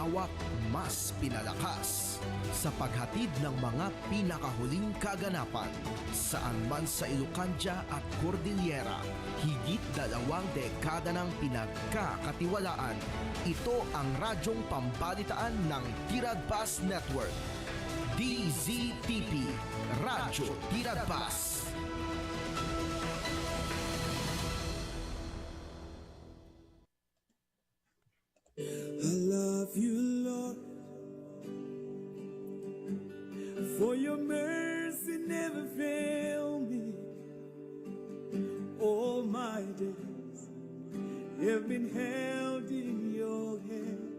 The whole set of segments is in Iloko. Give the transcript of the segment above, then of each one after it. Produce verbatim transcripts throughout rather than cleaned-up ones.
Hawak mas pinalakas sa paghatid ng mga pinakahuling kaganapan. Saan man sa Ilocandia at Cordillera, higit dalawang dekada ng pinagkakatiwalaan. Ito ang radyong pambalitaan ng Tiradpas Network. D Z T P, Radyo Tiradpas. I love you, Lord, for your mercy never fail me. All my days have been held in your hand.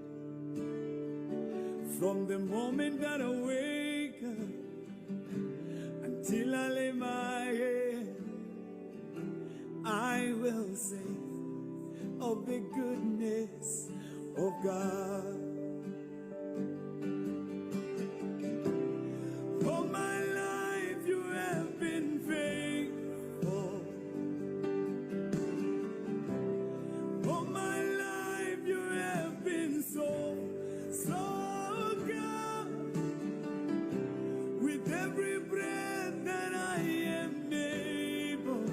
From the moment that I wake up until I lay my head, I will sing of the goodness of God. For my life, you have been faithful. For my life, you have been so, so good. With every breath that I am able,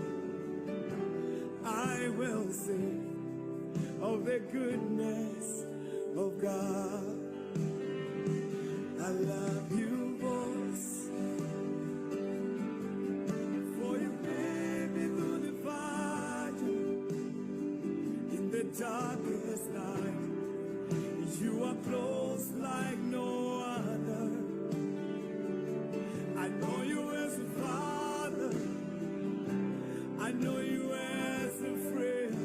I will sing of the goodness of God. I love you, voice, for you made me through the fire in the darkest night. You are close like no other. I know you as a father. I know you as a friend.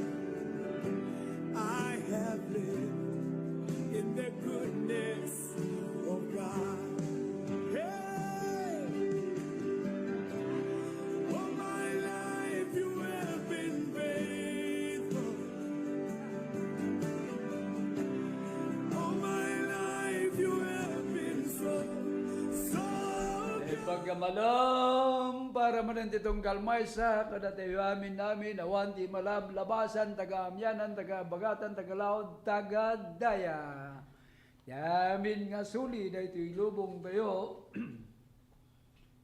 I have lived in the goodness of God. Hey! All my life you have been faithful. All my life you have been so, so good. Pagkamalam para manen ti tunggal maysa kadatayo amin-amin, awan ti malablabasan, taga Amianan, taga Bagatan, taga Laod, taga Daya. Ti amin nga suli daytoy lubong tayo,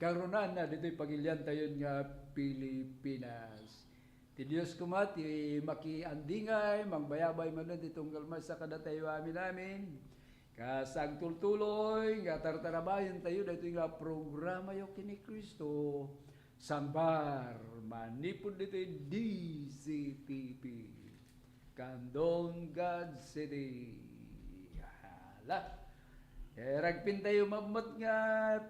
karunaanna ditoy pagilian tayon nga Pilipinas. Ti Dios koma ti makiandingay, mangbayabay manen ti tunggal maysa kadatayo amin-amin. Kas agtultuloy nga tartarabayen tayo daytoy nga programayo ken ni Cristo, sangbar manipud ditoy D Z T P. Candon, Quezon City. Hala. Eh, ragpintayo met nga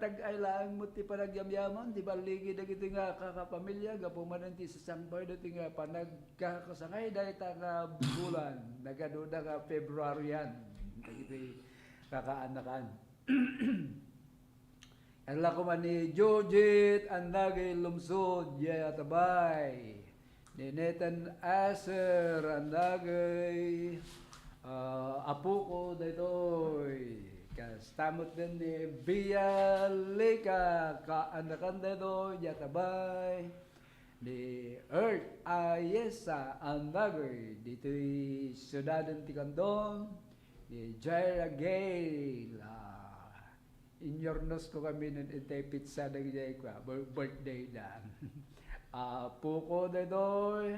tag-ay laeng met ti panagyamyaman, ti balligi dagiti nga kakapamilya, gapu manen ti sasangbar dagiti nga panagkakasangay dayta nga bulan, nagaduda nga Februaryan, dagiti kakaanakan. Ella koma ni Jojit Andagay Lumsod, ya atabay. Ni Nathan Aser Andagay, ah, apuko daytoy. Kasta met den ni Bialika, kaanakan daytoy, ya atabay. Ni Earth Ayesa Andagay, ditoy siudaden ti Candon. Ni Jaira Gale, ah, Inyornosko kami nen intay pizza dagiti ay kua, bir-, birthday da. Apuko daytoy,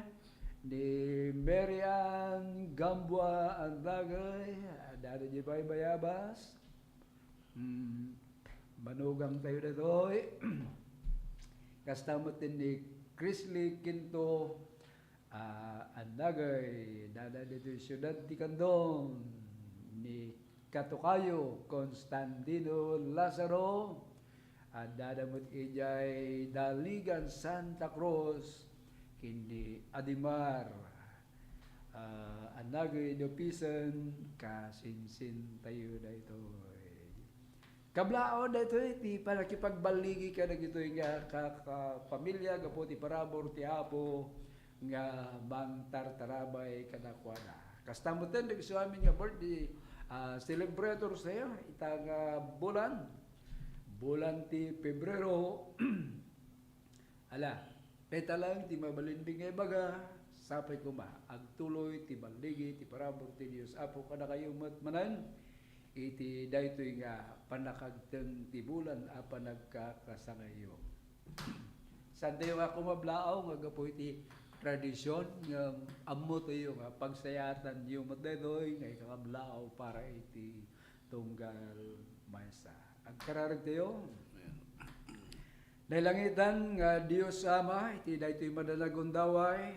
ni Mary Ann Gamboa Andagay, adda di baybayabas. Hmm, manugang tayo daytoy. Kasta met ni Chrisley Quinto, Ah, Andagay, adda ditoy siudad ti Candon, ni Katukayo Constantino Lazaro, adda met idiay Daligan, Santa Cruz, ken ni Adimar, ah, Andagay Dopison, kasinsintayo daytoy. Kablaon daytoy ti pannakipagballigi kadagitoy nga ka-, ka-, pamilya gapu ti parabur ti Apo nga mangtartarabay kadakuada. Kasta met dagiti amin nga birthday, ah, celebrators tayo ita nga bulan, bulan ti Pebrero. Ala, dayta laeng ti mabalinmi nga ibaga, sapay koma, agtuloy ti balligi ti parabur ti Dios Apo kadakayo met manen, iti daytoy nga pannakagteng ti bulan a panagkakasangayyo. Saantayo nga kumablaaw nga gapu iti tradision nga ammotayo nga pagsayaatanyo met daytoy nga ikakablaaw para iti tunggal maysa. Agkararagtayo. Amen. Nailangitan nga Dios Ama, iti daytoy madala nga gundaway,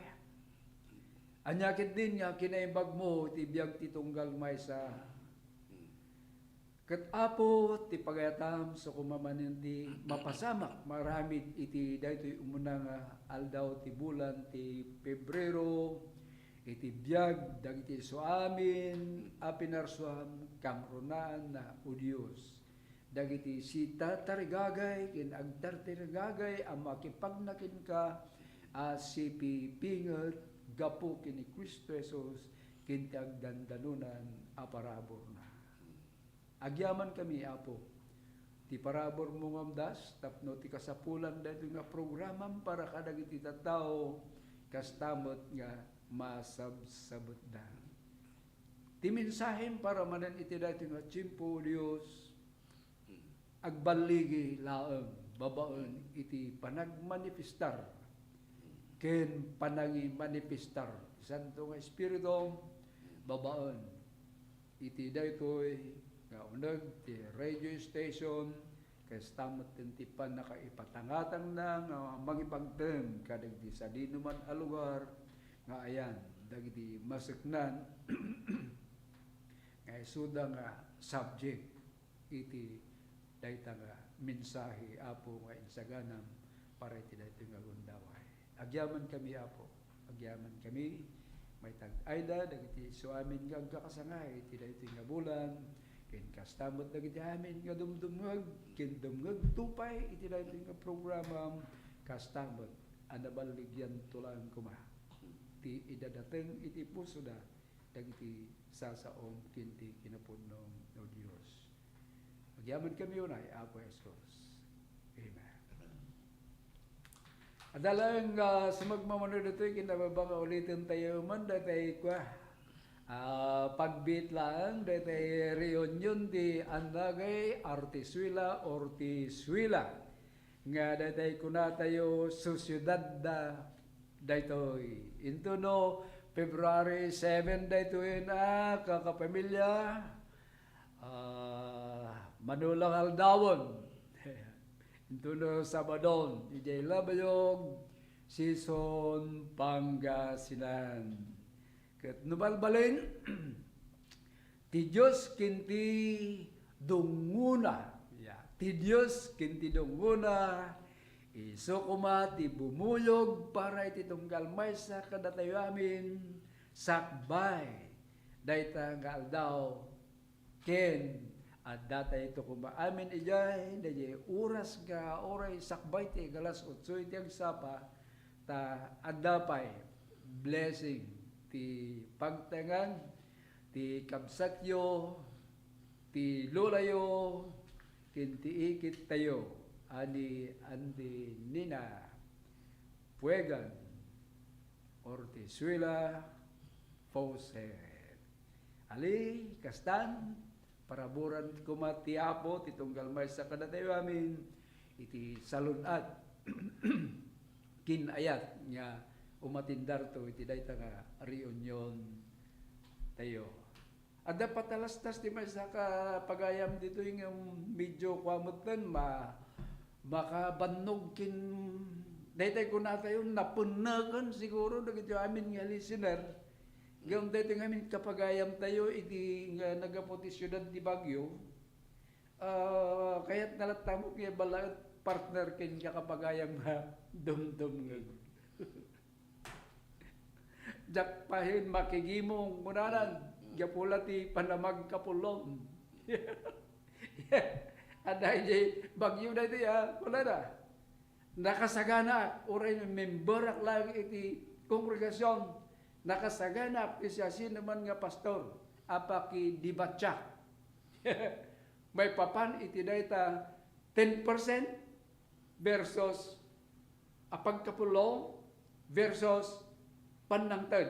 ania ketdin nga kinaimbagmo iti biag ti tunggal maysa? Ket, Apo, ti pagayatam, isu koma manen ti mapasamak maaramid iti daytoy umuna nga aldaw ti bulan ti Febrero, iti biag dagiti isu amin a pinarsuam, kamrunaan, O Dios, dagiti sitatarigagay ken agtartarigagay a makipagna kenka a sipipinget gapu ken ni Cristo Jesus ken ti agdandanonan a paraburna. Agyamankami, Apo, ti paraburmo nga umdas tapno ti kasapulan daytoy nga programam para kadagiti tattao, kasta met nga masabsabetda. Ti mensahem para manen iti daytoy nga tiempo, O Dios, agballigi laeng babaen iti panagmanifestar ken panangimanifestar ti Santo nga Espiritu babaen iti daytoy nga uneg ti radio station, kasta met ti pannakaipatangatangna nga mangipagteng kadagiti sadinoman a lugar nga ayan dagiti maseknan nga isuda nga subject iti dayta nga mensahe, Apo, nga insaganam para iti daytoy nga gundaway. Agyamankami, Apo. Agyamankami. Maytag-ayda dagiti isu amin nga agkakasangay iti daytoy nga bulan, ken kasta met dagiti amin nga dumdumngeg ken dumngegto pay iti daytoy nga programam, kasta met a naballigianto laeng koma ti idadateng iti pusoda dagiti sasaom ken ti kinapudnom, O Dios. Agyamankami unay, Apo Jesus. Amen. Adda laeng, ah, sumagmamano ditoy kinababa nga uliten tayo man, daytay kua, ah, pagbiit laeng, daytay reunion ti Annagay Artesuela, Ortesuela. Nga daytay kuna tayo, sosiedad da daytoy. Into no February seven daytoy na, kakapamilya, ah, mano lang aldawen. Into no Sabadon, idiay Labayog, Sison, Pangasinan. Ket no balbalin, ti Dios ken ti dungngona, ya, ti Dios ken ti dungngona, isu koma ti bumuyog para iti tunggal maysa kadatayo amin, sakbay dayta nga aldaw. Ken adda tayo koma amin idiay, daydiay oras nga uray sakbay ti alas otso iti agsapa, ta adda pay blessing ti pagtaengan ti kabsatyo, ti lolayo, ken ti ikittayo a ni Auntie Nina Puegan Ortesuela Fawcett. Ali, kastan, paraburan koma ti Apo ti tunggal maysa kadatayo amin iti salun-at ken ayat nga umatendarto iti dayta nga reunion tayo. Adda patalastas ti maysa ka pagayam ditoy nga medyo kua metten ma-, makabannog ken daytay kunatayo, napenneken siguro dagiti amin nga listener. Ngem daytoy nga amin kapagayam tayo iti nga naggapu ti siudad ti Baguio, ah, kayatna latta met nga ibalaet partner ken kakapagayam nga dumdumngeg. Diak pahen makigimong kunanan, mm, gapu la ti panamagkapullom. Adda idiay Baguio daytoy, ah, kunana, nakasaganaak, uray memberak laeng iti kongregasion, nakasaganaak ti siasinoman nga pastor a pakidebatiak. Maipapan iti dayta ten percent versus a pagkapulo versus pannangted.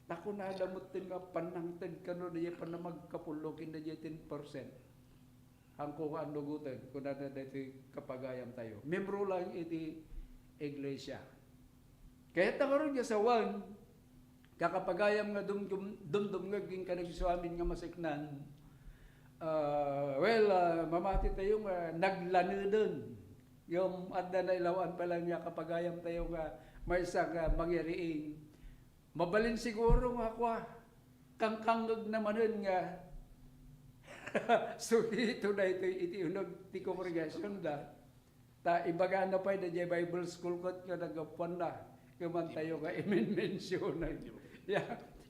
Ta kunada metten nga pannangted kano daydiay pannamagkapullo ken daydiay ten percent. Haanko nga annugoten, kunana daytoy kapagayamtayo. Membro lang iti iglesia. Kayatna ngarud nga sawen, kakapagayam nga dumdum-, dumdumngeg ken kadagiti amin nga maseknan, ah, well, ah, mamatitayo nga naglaneden. Ngem adda nailaw-an pay lang nga kapagayamtayo nga maysa nga mangiriing. Mabalin siguro nga kua, kangkangngegna manen nga suheto daytoy iti uneg ti kongregasionda. Ta ibagana pay daydiay Bible school ket nga naggapuanna, ngem haantayo nga imenmensionan. Ya,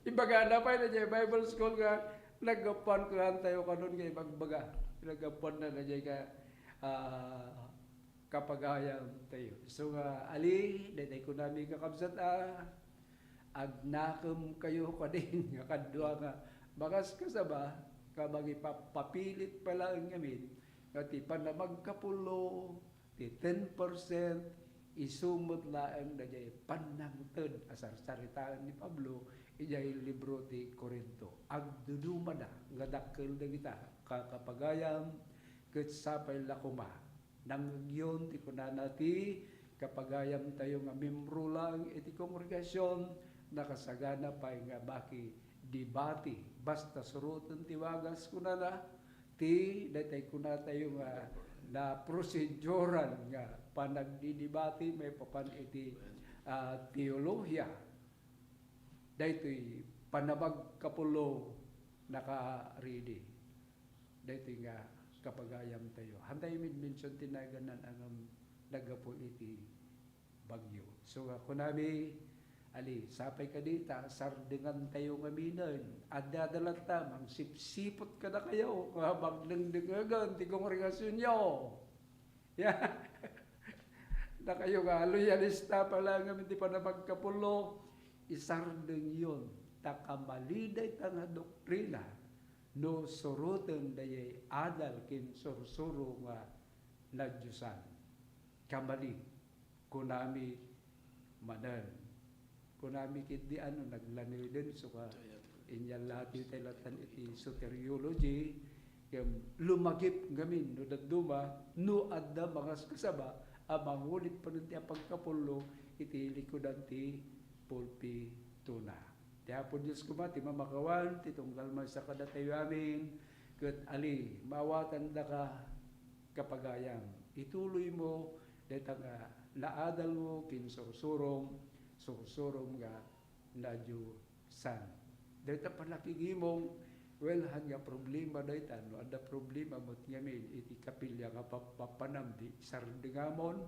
ibagana pay daydiay Bible school nga naggapuan ket haantayo kanon nga ibagbaga. Naggapuanna daydiay nga, ah, kapagayamtayo. So nga, ali, daytoy kunami, kakabsat, a, agnakem kayo kadin nga kadua nga mangaskasaba, nga mangipapapilit pay laeng ngamin, nga ti pannamagkapullo, ti ten percent, isu met laeng daydiay pannangted a sarsaritaen ni Pablo idiay libro ti Corinto. Agdudumada nga dakkel dagita kakapagayam, ket sapay la koma nangngegyon ti kunana ti kapagayamtayo nga membro laeng iti kongregasion, nakasagana pay nga makidebate. Basta suroten ti wagas, kunana, ti daytoy kunatayo nga naproseduran nga panagdidebate maipapan iti, ah, teolohiya. Daytoy pannamagkapullo, nakaridi. Daytoy nga kapagayamtayo. Haantayo menmension ti nagannan a ngem naggapu iti bagyo. So nga kunami, ali, sapay kadi ta sardengantayo ngaminen. Adda-adda latta, mangsipsiput kadakayo nga agdengdengngegen ti kongregasionyo. Ya. Dakayo nga loyalista pay laeng iti pannamagkapullo, isardengyon ta kamali dayta nga doktrina no suroten dayay adal ken sursuro nga nadiosan. Kamali, kunami manen. Kunami ketdi a no naglaneden, isu nga inyallati tay lattan iti soteriology, ngem lumagip ngamin no dadduma, no adda mangaskasaba a mangulit manen ti apagkapullo iti likudan ti pulpitona. Ti Apo Dios koma ti mamakawan ti tunggal maysa kadatayo amin, ket ali, maawatandaka, kapagayam. Ituloymo dayta nga naadalmo ken sursurom, sursurom nga nadiosan. Dayta pannakigimong, well, haan nga problema dayta. No adda problema met ngamin iti kapilya nga pap-, papanam, di sardengamon.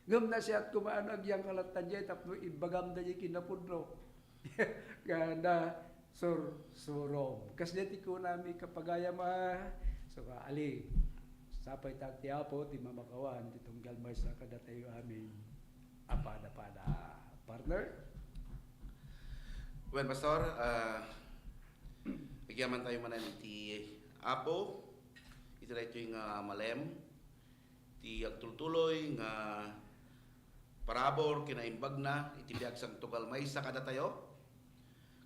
Ngem nasiat koma a no agyangka latta diay tapno imbagam daydiay kinapudno. Nga na sursurom. Kasdiay ti kunami, kapagayam, a, so, ali, sapay ta ti Apo ti mamakawan ti tunggal maysa kadatayo amin a padapada. Partner? Well, Pastor, ah, agyamantayo manen iti Apo, iti daytoy nga malem, ti agtultuloy nga parabur ken naimbagna iti biag santo gal maysa kadatayo,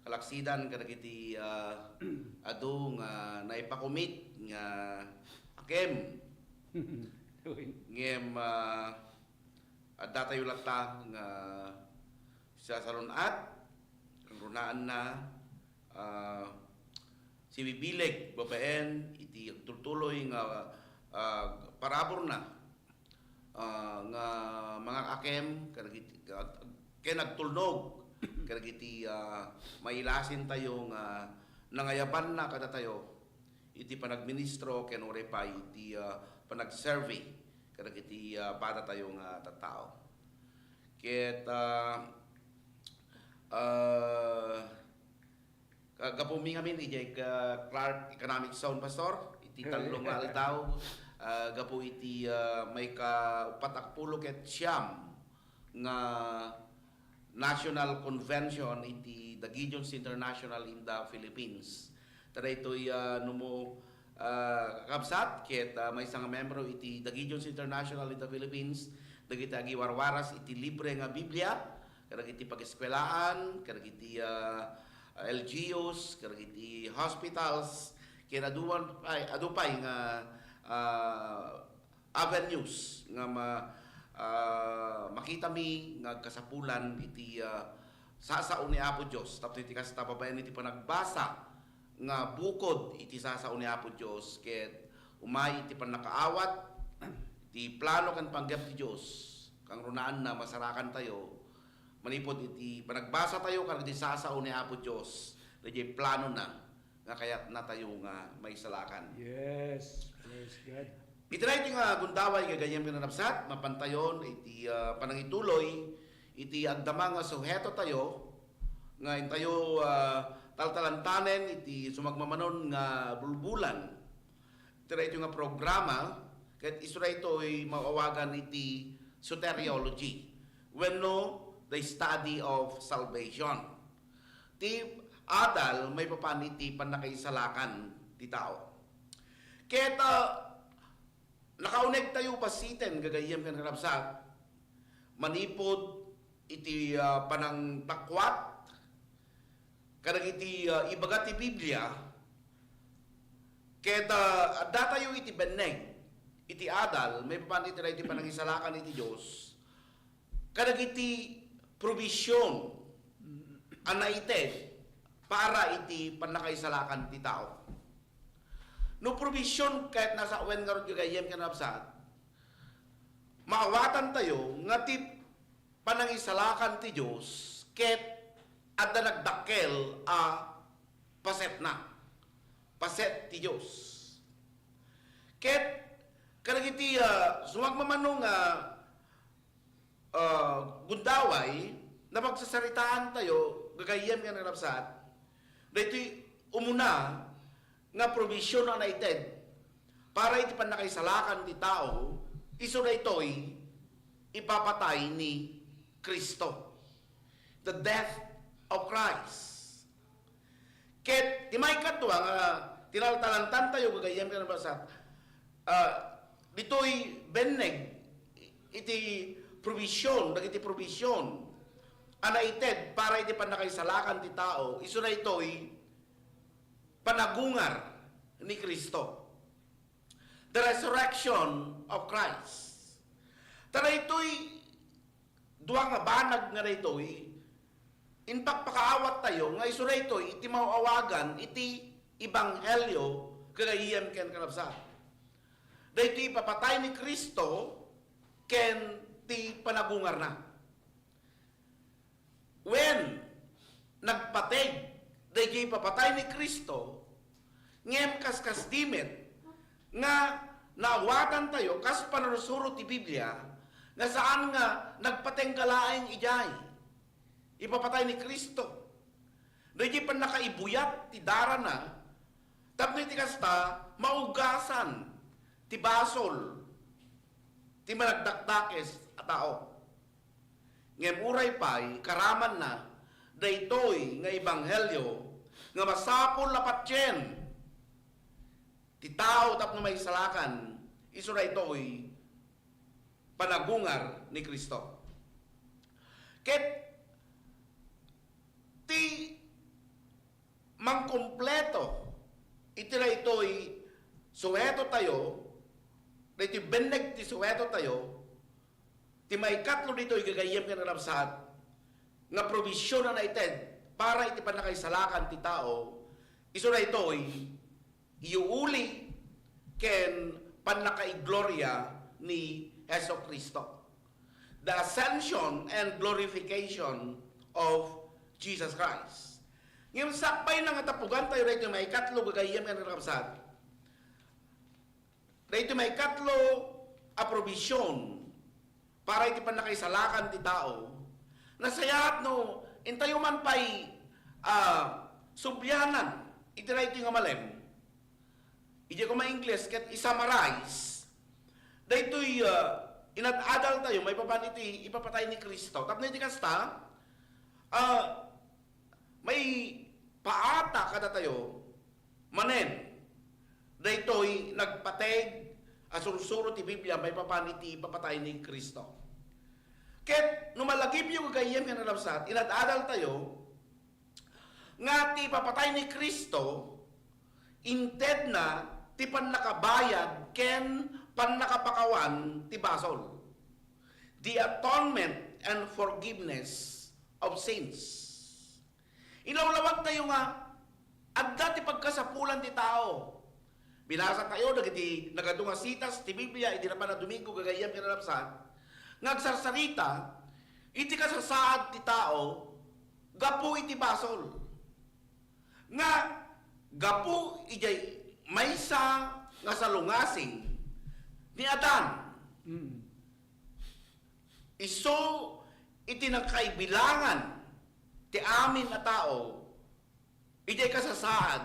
kalaksidan kadagiti, ah, adu nga naipakumit nga akem. Ngem, ah, addatayo latta nga sasalun-at, runaanna, ah, sibibileg babaen iti agtultuloy nga, ah, paraburna, ah, nga mangakakem kadagiti, ken agtulnog kadagiti, ah, mailasintayo nga nangayabanna kadatayo iti panagministro ken uray pay iti, ah, panagserbi kadagiti, ah, padatayo nga tattao. Ket, ah, ah, Ka-, gapumi ngamin idiay ka-, Clark Economic Zone, Pastor, iti tallo nga aldaw, ah, gapu iti, ah, maika-uppat a pulo ket siam nga National Convention iti The Gideons International in the Philippines. Ta daytoy, ah, no mo, ah, kakabsat, ket, ah, maysa nga membro iti The Gideons International in the Philippines, dagiti agiwarwaras iti libre nga Biblia, kadagiti pageskuelaan, kadagiti, ah, L G Us, kadagiti hospitals, ken adu pay, adu pay nga, ah, avenues nga ma-, ah, makitami nga agkasapulan iti, ah, sasao ni Apo Dios. Tapno iti kasta, babaen iti panagbasa nga bukod iti sasao ni Apo Dios ket umay iti pannakaawat ti plano ken panggep ti Dios, kangrunaanna, masarakantayo manipud iti panagbasatayo kadagiti sasao ni Apo Dios, daydiay planona nga kayatnatayo nga maisalakan. Yes, praise God. Iti daytoy nga gundaway, gagayyem ken nanabsat, mapantayon iti, ah, panangituloy iti agdama nga suhetotayo nga intayo, ah, taltalantanen iti sumagmamanon nga bulbulan. Iti daytoy nga programa, ket isu daytoy maawagan iti soteriology wenno the study of salvation. Ti adal maipapan iti pannakaisalakan ti tao. Ket, ah, nakaunegtayo basiten, gagayyem ken nanabsat, manipud iti, ah, panangtakuat kadagiti, ah, ibaga ti Biblia, ket, ah, addatayo iti benneg iti adal maipapan iti daytoy panangisalakan iti Dios kadagiti provision a naited para iti pannakaisalakan ti tao. No provision, ket nasawen ngarud, gagayyem ken nanabsat, maawatantayo nga ti panangisalakan ti Dios ket adda nagdakkel a pasetna, paset ti Dios. Ket kadagiti, ah, sumagmamano nga, ah, gundaway, napagsasaritaantayo, gagayyem ken nanabsat, daytoy umuna nga provision a naited para iti pannakaisalakan ti tao, isu daytoy ipapatay ni Cristo. The death of Christ. Ket ti maikadua nga tinaltalantantayo, gagayyem ken nanabsat, ah, ditoy benneg iti provision, dagiti provision a naited para iti pannakaisalakan ti tao, isu daytoy panagungar ni Cristo. The resurrection of Christ. Ta daytoy dua nga banag nga daytoy, impakpakaawattayo nga isu daytoy iti maawagan iti ebanghelio, gagayyem ken nanabsat. Daytoy ipapatay ni Cristo ken ti panagungarna. Wen, nagpateg daytoy ipapatay ni Cristo, ngem kaskasdi met nga naawatantayo kas pananursuro ti Biblia nga saan nga nagpatengka laeng idiay ipapatay ni Cristo. Daytoy pannakaibuyat ti darana tapno iti kasta, maugasan ti basol ti managdakdakes a tao. Ngem uray pay karamanna daytoy nga ebanghelio nga masapul a patien ti tao tapno maisalakan, isu daytoy panagungar ni Cristo. Ket ti mangkumpleto iti daytoy suwetotayo, daytoy benneg ti suwetotayo, ti maikatlo ditoy, gagayyem ken nanabsat, nga provision a naited para iti pannakaisalakan ti tao, isu daytoy iyuuli ken pannakaigloria ni Jesu-Cristo. The ascension and glorification of Jesus Christ. Ngem sakbay na nga tapugantayo daytoy maikatlo, gagayyem ken nanabsat, daytoy maikatlo a provision para iti pannakaisalakan ti tao, nasayaat no intayo man pay, ah, sublianan iti daytoy nga malem. Idiay koma Ingles ket i-summarize daytoy, ah, inad-adaltayo maipapan iti ipapatay ni Cristo. Tapno iti kasta, ah, maipaata kadatayo manen daytoy nagpateg a sursuro ti Biblia maipapan iti ipapatay ni Cristo. Ket no malagipyo, gagayyem ken kakabsat, inad-adaltayo nga ti ipapatay ni Cristo, intedna ti pannakabayad ken pannakapakawan ti basol. The atonement and forgiveness of sins. Ilawlawagtayo nga adda ti pagkasapulan ti tao. Binasatayo dagiti nagadu nga sitas ti Biblia idi napan a Domingo, gagayyem ken kakabsat, nga agsarsarita iti kasasaad ti tao gapu iti basol. Nga gapu idiay maysa nga salungasing ni Adan. Mm. Isu iti nakaibilangan ti amin a tao idiay kasasaad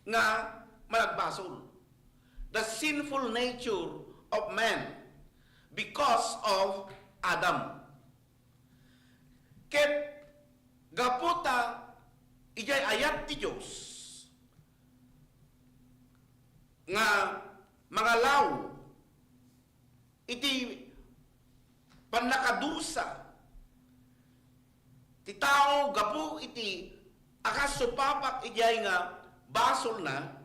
nga managbasol. The sinful nature of man because of Adam. Ket gapu ta idiay ayat ti Dios nga mangalaw iti pannakadusa ti tao gapu iti akasupapak idiay nga basolna,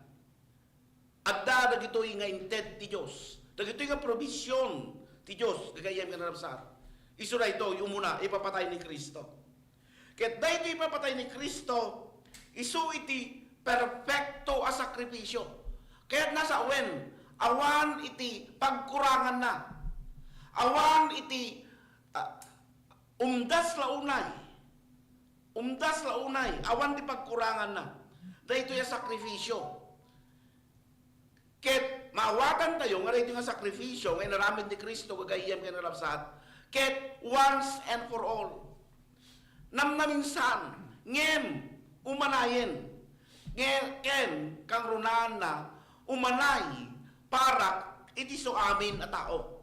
adda dagitoy nga inted ti Dios, dagitoy nga provision ti Dios, gagayyem ken kakabsat. Isu daytoy umuna, ipapatay ni Cristo. Ket daytoy ipapatay ni Cristo, isu iti perfecto a sakrifisio. Kayatna sa wen, awan iti pagkuranganna. Awan iti, ah, umdas la unay. Umdas la unay. Awan ti pagkuranganna. Daytoy a sakrifisio. Ket maawatantayo nga daytoy nga sakrifisio nga inaramid ni Cristo, gagayyem ken kakabsat, ket once and for all. Namnaminsan, ngem umanayen, nge-, ken kangrunaanna, umanay para iti suamin a tao.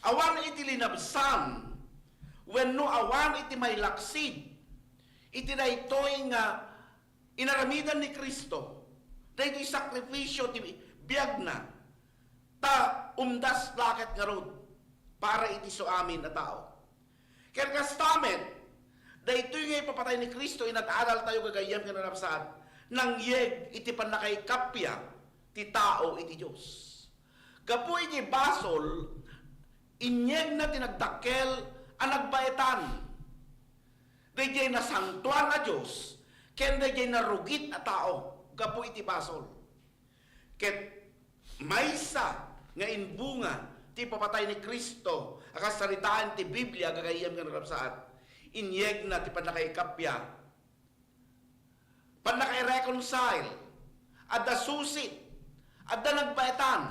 Awan iti linabsan wenno awan iti mailaksid iti daytoy nga inaramidan ni Cristo, daytoy sakrifisio ti biagna, ta umdas la ket ngarud para iti suamin a tao. Ken kasta met, daytoy nga ipapatay ni Cristo, inad-adaltayo, gagayyem ken kakabsat, nangyeg iti pannakaikappia ti tao iti Dios. Gapu iti basol, inyegna ti nagdakkel a nagbaetan. Daydiay nasantoan a Dios ken daydiay narugit a tao gapu iti basol. Ket maysa nga imbunga ti ipapatay ni Cristo a kasaritaan ti Biblia, gagayyem ken kakabsat, inyegna ti pannakaikappia, pannakaireconcile, adda susit, adda nagbaetan,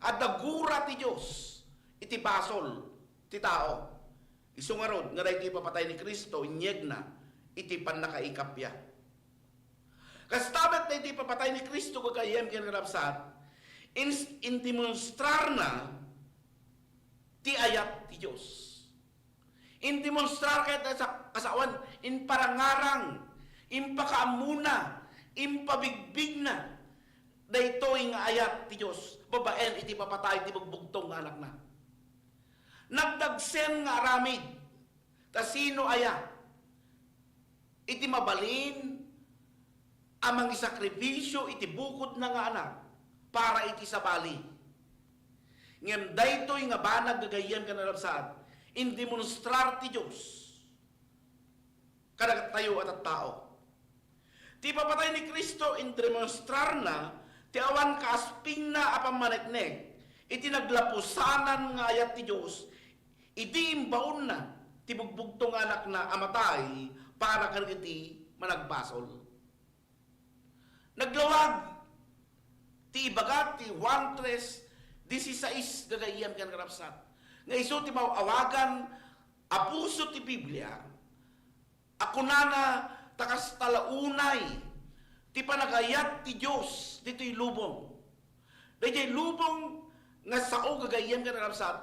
adda gura ti Dios iti basol ti tao. Isu ngarud nga daytoy ipapatay ni Cristo, inyegna iti pannakaikappia. Kasta met daytoy ipapatay ni Cristo, gagayyem ken kakabsat, ins-, indemonstrarna ti ayat ti Dios. Indemonstrar ket sa-, kasawan, inparangarang, impakaammona, impabigbigna daytoy nga ayat ti Dios babaen iti ipapatay ti bugbugtong nga Anakna. Nagdagsen nga aramid, ta sino aya iti mabalin a mangisakripisio iti bukodna nga Anak para iti sabali? Ngem daytoy nga banag, gagayyem ken kakabsat, indemonstrar ti Dios kadatayo a tattao. Ti ipapatay ni Cristo, indemonstrarna ti awan kaaspingna a pammaneknek iti naglapusanan nga ayat ti Dios idi imbaonna ti bugbugtong nga Anakna a matay para kadagiti managbasol. Naglawag ti ibaga ti Juan tres dieciséis, gagayyem ken kakabsat, nga isu ti maawagan a puso ti Biblia, a kunana ta kasta la unay ti panagayat ti Dios ditoy lubong. Daydiay lubong nga sao, gagayyem ken kakabsat,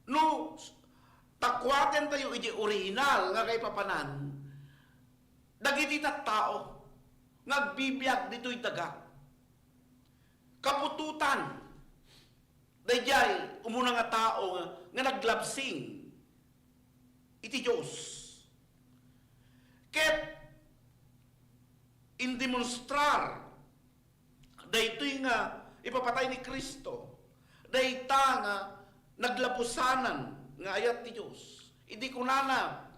no takuatentayo iti orihinal nga kaipapanan, dagiti tattao nga agbibiag ditoy daga. Kaputotan. Daydiay umuna nga tao nga, nga naglabsing iti Dios. Ket indemonstrar daytoy nga ipapatay ni Cristo, dayta nga naglapusanan nga ayat ti Dios. Idi kunana,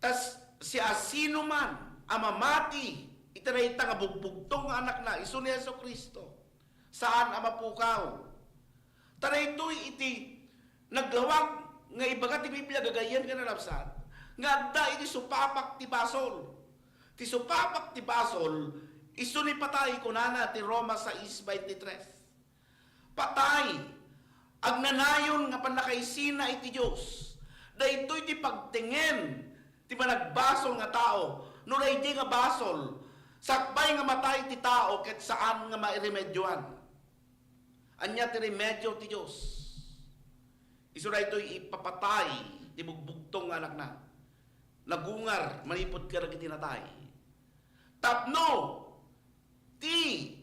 tas siasinoman a mamati iti dayta nga bugbugtong nga Anakna, isu ni Jesu-Cristo, saan a mapukaw. Ta daytoy iti naglawag nga ibaga ti Biblia, gagayyem ken kakabsat, nga adda iti supapak ti basol. Ti supapak ti basol, isu ni patay, kunana ti Roma sais veintitrés. Patay, agnanayon nga pannakaisina iti Dios. Daytoy ti pagtengen ti managbasol nga tao. No daydi nga basol, sakbay nga matay ti tao ket saan nga mairemedioan. Ania ti remedio ti Dios? Isu daytoy ipapatay ti bugbugtong nga Anakna. Nagungar manipud kadagiti natay. Tapno ti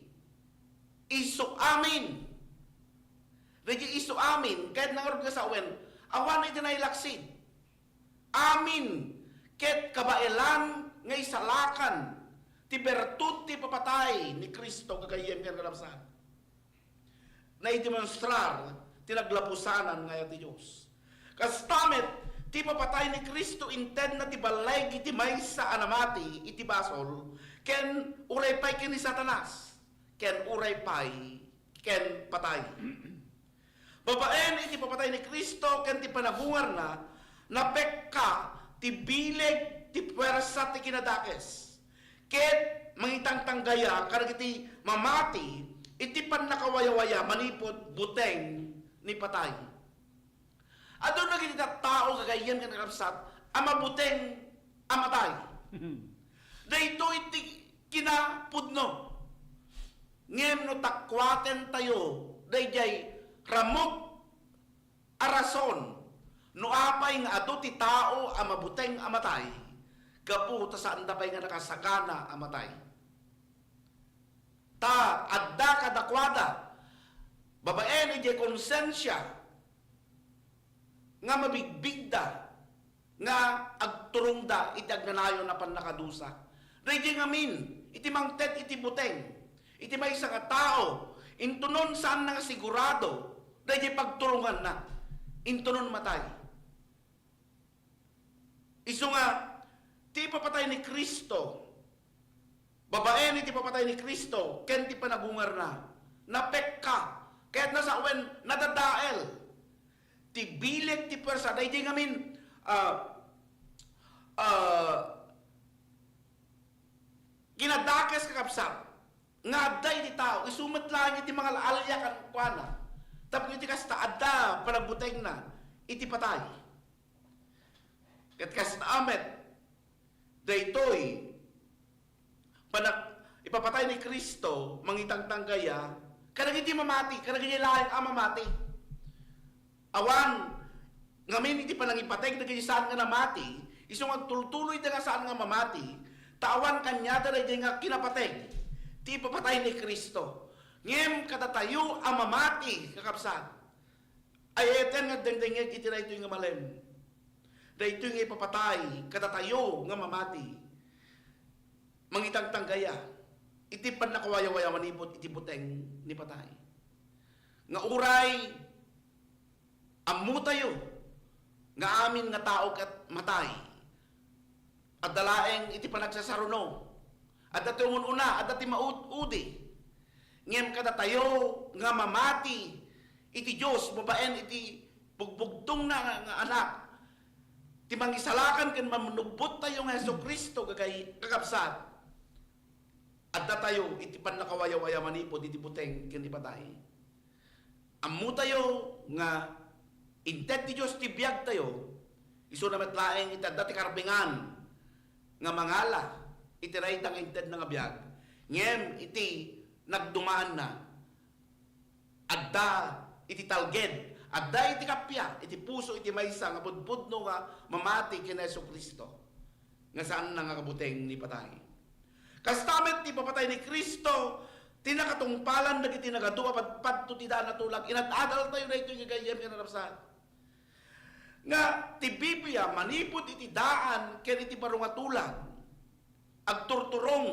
isu amin. Daydi isu amin, kayatna ngarud nga sawen, awan iti nailaksid. Amin ket kabaelan nga isalakan ti bertud ti ipapatay ni Cristo, gagayyem ken kakabsat. Naidemonstrar ti naglapusanan nga ayat ti Dios. Kasta met, ti ipapatay ni Cristo intedna ti balleg iti maysa a namati iti basol, ken uray pay ken ni Satanas, ken uray pay ken patay. Babaen iti ipapatay ni Cristo ken ti panagungarna, napekka ti bileg ti puersa ti kinadakes, ket mangitangtanggaya kadagiti mamati iti pannakawayawaya manipud buteng ni patay. Adun dagiti tattao, gagayyem ken kakabsat, a mabuteng a matay. Daytoy ti kinapudno. Ngem no takuaten tayo daydiay ramut a rason no apay nga adu ti tao a mabuteng a matay, gapu ta saanda pay nga nakasagana a matay. Ta adda kadakuada, babaen idiay konsensia, nga mabigbigda nga agturongda iti agnanayon a pannakadusa. Daydiay ngamin, iti mangted iti buteng iti maysa nga tao, intonon saanna nga sigurado daydiay pagturonganna, intonon matay. Isu nga, ti ipapatay ni Cristo, babaen iti ipapatay ni Cristo ken ti panagungarna, napekka, kayatna sawen, nadadael ti bileg ti puersa. Daydiay ngamin, ah, ah, kinadakes, kakabsat, nga adda iti tao, isu met laeng iti mangal-alia kenkuana. Tapno iti kasta, adda panagbutengna iti patay. Ket kasta met, daytoy, panak-, ipapatay ni Cristo, mangitangtanggaya kadagiti mamati, kadagiti laeng a mamati. Awan ngamin iti panangipateg dagiti saan nga namati, isu nga agtultuloyda nga saan nga mamati, ta awan kaniada daydiay nga kinapateg ti ipapatay ni Cristo. Ngem kadatayo a mamati, kakabsat, ay-ayaten nga agdengdengngeg iti daytoy nga malem. Daytoy nga ipapatay kadatayo nga mamati, mangitangtanggaya iti pannakawayawaya manipud iti buteng ni patay. Nga uray ammotayo nga amin nga tao ket matay. Adda laeng iti panagsasaruno. Adda ti umun-una, adda ti maud-udi. Ngem kadatayo nga mamati iti Dios babaen iti bugbugtongna nga, nga Anak, ti Mangisalakan ken Mannubbottayo nga Jesu-Cristo, gagay-, kakabsat, addatayo iti pannakawayawaya manipud iti buteng ken ipatay. Ammotayo nga inted ti Dios ti biagtayo, isuna met laeng iti adda ti karbengan nga mangala iti dayta nga intedna nga biag, ngem iti nagdumaanna, adda iti talged, adda iti kappia, iti puso iti maysa nga budbudno nga mamati ken Jesu-Cristo, nga saanna nga kabuteng ni patay. Kasta met ti ipapatay ni Cristo, ti nakatungpalan dagiti nagadu a padpadto ti daan a tulag. Inad-adaltayo daytoy nga gayyem ken narabsat. Nga ti Biblia manipud iti daan ken iti baro nga tulag, agturturong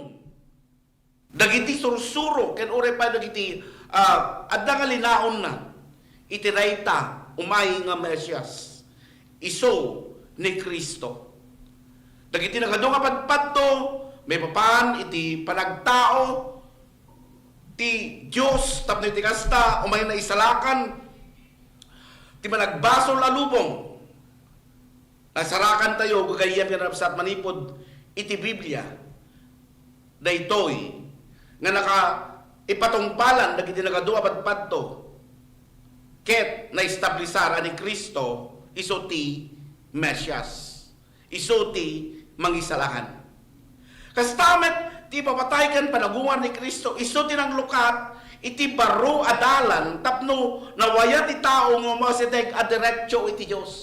dagiti sursuro ken uray pay dagiti, ah, adda nga linaonna iti dayta umay nga Mesias, isu ni Cristo. Dagiti nagadu nga padpadto maipapan iti panagtao ti Dios tapno iti kasta, umay naisalakan ti managbasol a lubong. Nasarakantayo, gagayyem ken narabsat, manipud iti Biblia. Daytoy nga naka-, ipatungpalan dagiti nagadu a padpadto ket naestablisar a ni Cristo isu ti Mesias, isu ti Mangisalakan. Kasta met ti ipapatay ken panagungar ni Cristo, isu ti nanglukat iti baro a dalan tapno nawaya ti tao nga umasideg a diretso iti Dios.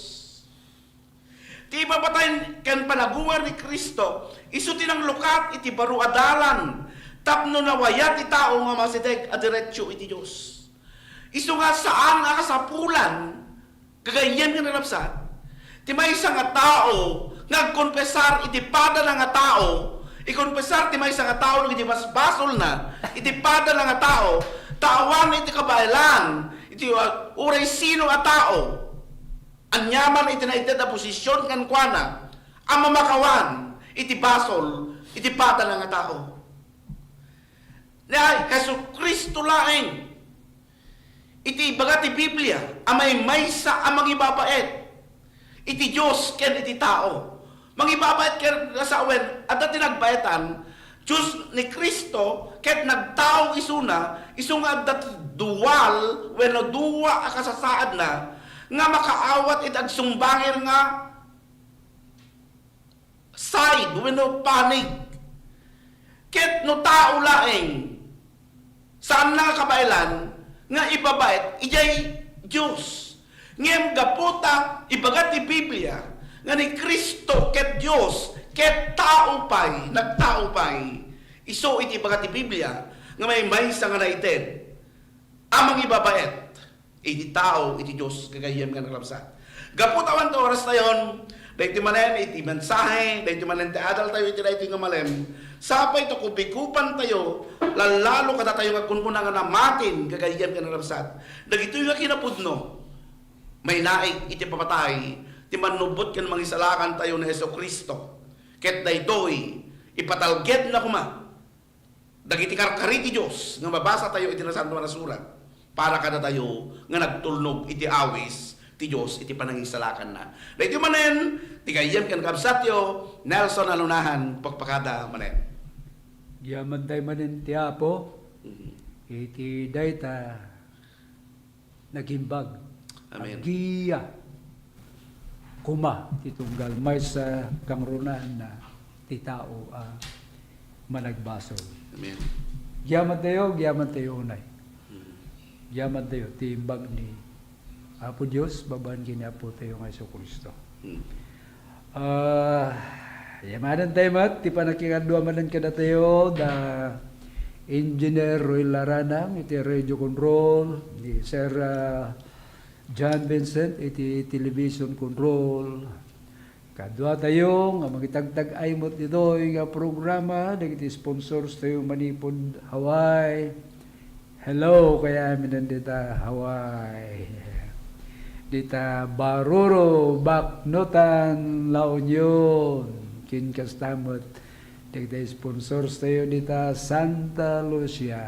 Ti ipapatay ken panagungar ni Cristo, isu ti nanglukat iti baro a dalan tapno nawaya ti tao nga umasideg a diretso iti Dios. Isu nga saan a kasapulan, gagayyem ken narabsat, ti maysa nga tao nga agkonfesar iti padana nga tao, ikonfesar ti maysa nga tao dagiti basbasolna iti padana nga tao, ta awan iti kabaelan iti, uh, uray sino a tao. Aniaman iti naited a posision kenkuana a mamakawan iti basol iti padana nga tao. Ni Jesu-Cristo laeng iti ibaga ti Biblia a maymaysa a mangibabaet iti Dios ken iti tao. Mangibabaet ken, kasta wen, adda ti nagbaetan, Dios ni Cristo, ket nagtao isuna, isu nga adda ti dual wenno dua a kasasaadna nga makaawat iti agsumbangir nga side wenno panig. Ket no tao laeng, saanna nga kabaelan nga ibabaet idiay Dios. Ngem gapu ta ibaga ti Biblia nga ni Cristo ket Dios ket tao pay, nagtao pay. Isu iti ibaga ti Biblia nga maymaysa nga naited a mangibabaet iti tao iti Dios, gagayyem nga narabsat. Gapu ta awan ti orastayon, daytoy manen iti mensahe, daytoy manen ti adaltayo iti daytoy nga malem, sapay ta kubikupantayo, lallalo kadatayo nga agkunkuna nga namatin, gagayyem nga narabsat. Dagitoy nga kinapudno, mainaig iti papatay ti Mannubbot ken Mangisalakantayo ni Jesu-Cristo. Ket daytoy, ipatalgedna koma dagiti karkari ti Dios nga mabasatayo iti Nasantoan a Surat para kadatayo nga nagtulnog iti awis ti Dios iti panangisalakanna. Daytoy manen ti gayyem ken kabsatyo, Nelson Alunahan, pakpakada manen. Yamantayo manen ti Apo, mhm, iti dayta nagimbag. Amen. Aggiya koma ti tunggal maysa kangrunaanna ti tao a managbasol. Amen. Yamantayo, yamantayo unay. Mm. Yamantayo ti imbag ni Apo Dios babaen ken ni Apotayo nga Jesu-Cristo. Mm. Ah, yamanantayo met ti pannakikadua manen kadatayo da Engineer Roy Laranang iti radio control, ni Sir, ah, John Vincent iti television control. Kaduatayo nga mangitagtag-ay met ditoy nga programa dagiti sponsors tayo manipud Hawaii. Hello, kayami dita Hawaii. Dita Baruro, Baknotan, La Union. Ken kasta met, dagiti sponsors tayo dita Santa Lucia.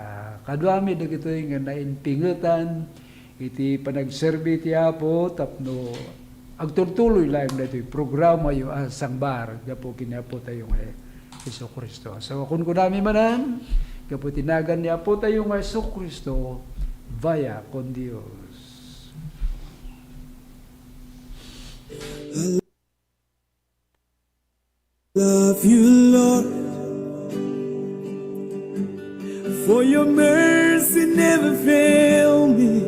Kaduami dagitoy nga naimpingetan iti panagserbi ti Apo tapno agtultuloy laeng daytoy programayo a sangbar gapu ken ni Apotayo nga Jesu-Cristo. So, kunkunami manen, gapu ti nagan ni Apotayo nga Jesu-Cristo, vaya con Dios. Love you, Lord, for your mercy never fail me.